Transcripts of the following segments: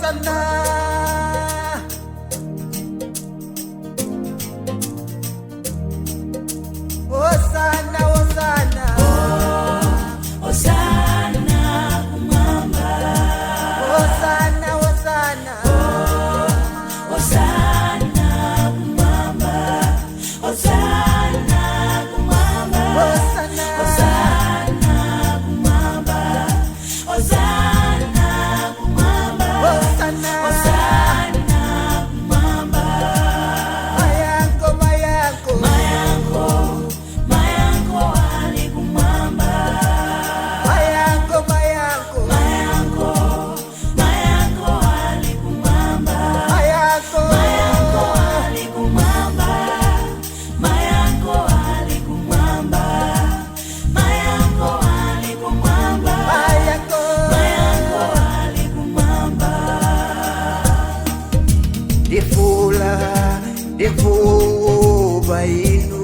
Hosanna. Hosanna, Hosanna. Hosana kumwamba. Hosanna, Hosanna. Hosana kumwamba. Hosana kumwamba. Hosanna. Hosana kumwamba. Hosana kumwamba. Hosanna. Hosana kumwamba. Mayango, mayango. Mayango, mayango ali kumwamba. Mayango, mayango. Mayango, mayango ali kumwamba. Mayango. Mayango ali kumwamba. Mayango ali kumwamba. Mayango ali kumwamba. Mayango. Mayango ali kumwamba. Ndifula, ndifuba inu.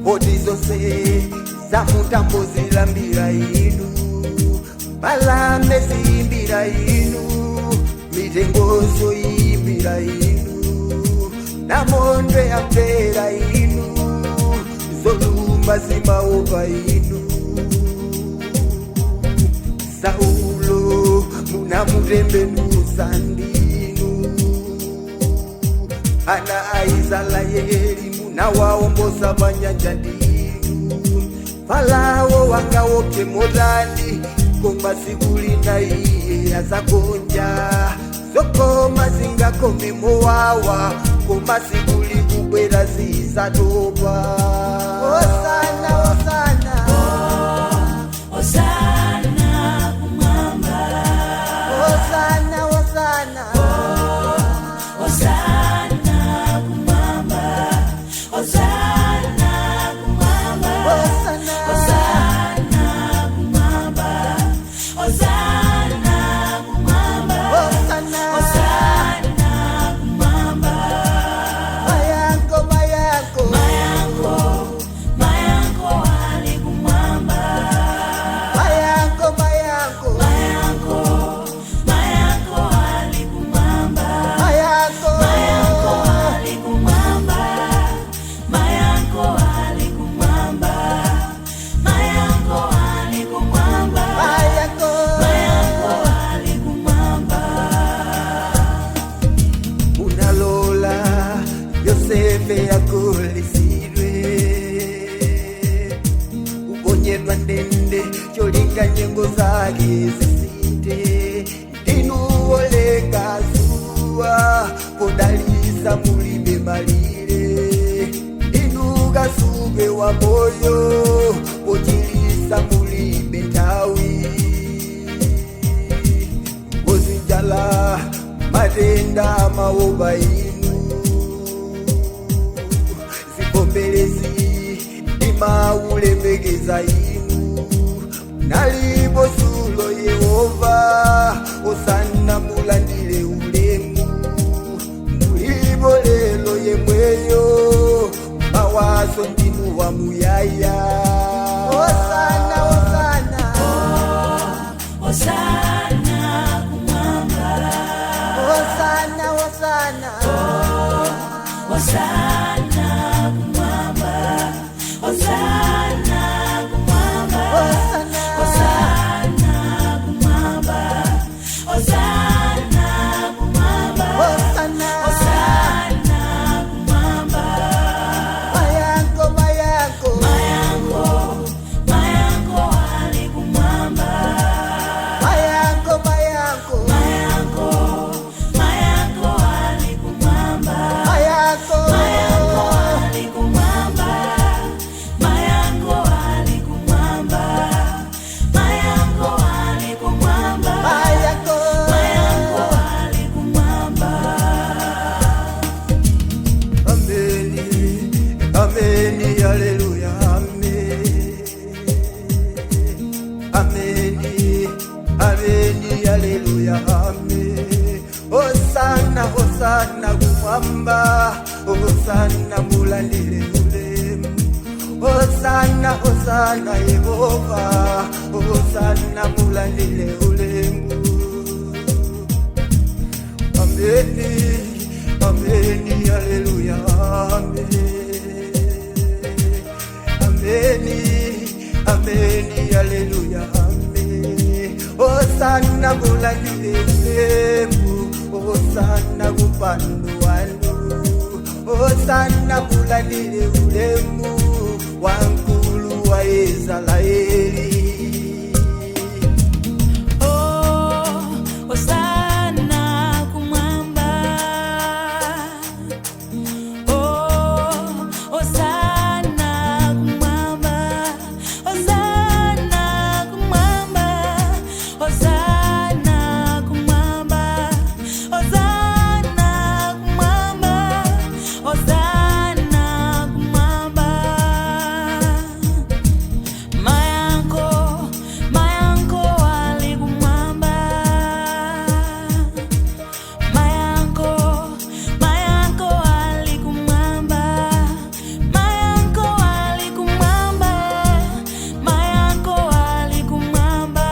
Poti zonse zamutambo zilambira inu. Balame zimbira inu. Mitengozo imbira inu. Namondwe yamvera inu. Zolumba zimaopa inu. Saulo munamutembenuza ndinu. Ana aisraeli munawaombosa panyanja ndinu. Farao wangaoke motani, koma siku lina iye azagonja. Zokoma zingakome mowawa, koma siku likubwera zizatopa. Hosana, hosana. Hosana kumwamba. Hosanna, Hosanna. Hosana kumwamba. Hosana kumwamba. Hosanna. Hosana kumwamba. Hosana kumwamba. Hosanna. Hosana kumwamba. Mayango, mayango. Mayango, mayango ali kumwamba. Mayango, mayango. Mayango, mayango ali kumwamba. Mayango. Mayango ali kumwamba. Mayango ali kumwamba. Mayango ali kumwamba. Mayango. Mayango ali kumwamba. Unalola Yosefe akulisidwe, uponyedwa ndende cholinga nyengo zake zisite. Ndinuolenga zuwa podalisa mulibe malire. Ndinu kasupe wa moyo pochilisa mulibe nthawi. Ngozi, njala, matenda amaopa inu. Zivomerezi ndimaulemekeza inu. Nalipo zulo Yehova, osana mulandile ulemu. Mulipo lelo yemweyo, mawaso ndinu wamuyaya. Hosana, hosana. Hosana kumwamba. Hosana, hosana. Hosana kumwamba. Hosana kumwamba. Hosana. Hosana kumwamba. Hosana kumwamba. Hosana. Hosana kumwamba. Mayango, mayango. Mayango, mayango ali kumwamba. Mayango, mayango. Mayango, mayango ali kumwamba. Mayango. Mayango ali kumwamba. Mayango ali kumwamba. Mayango ali kumwamba. Mayango. Mayango ali kumwamba. Ameni, ameni, haleluya, amen. Ameni, ameni, haleluya, amen. Hosana, hosana kumwamba. Hosana mulandile ulemu. Hosana, hosana Yehova. Hosana mulandile ulemu. Ameni, ameni, haleluya, amen. Ameni, ameni, haleluya, amen. Hosana mulandile ulemu, hosana kupando wanu, hosana mulandile ulemu wankulu wa Israeli. Oh, Hosana kumwamba. Oh, Hosana kumwamba. Hosana kumwamba. Hosana kumwamba. Hosana kumwamba. Hosana kumwamba. Mayanko, mayanko ali kumwamba. Mayanko, mayanko ali kumwamba. Mayanko ali kumwamba. Mayanko ali kumwamba.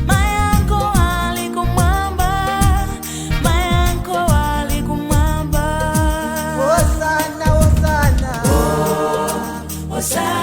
Mayanko ali kumwamba. Mayanko ali kumwamba. Hosana, hosana. Hosana.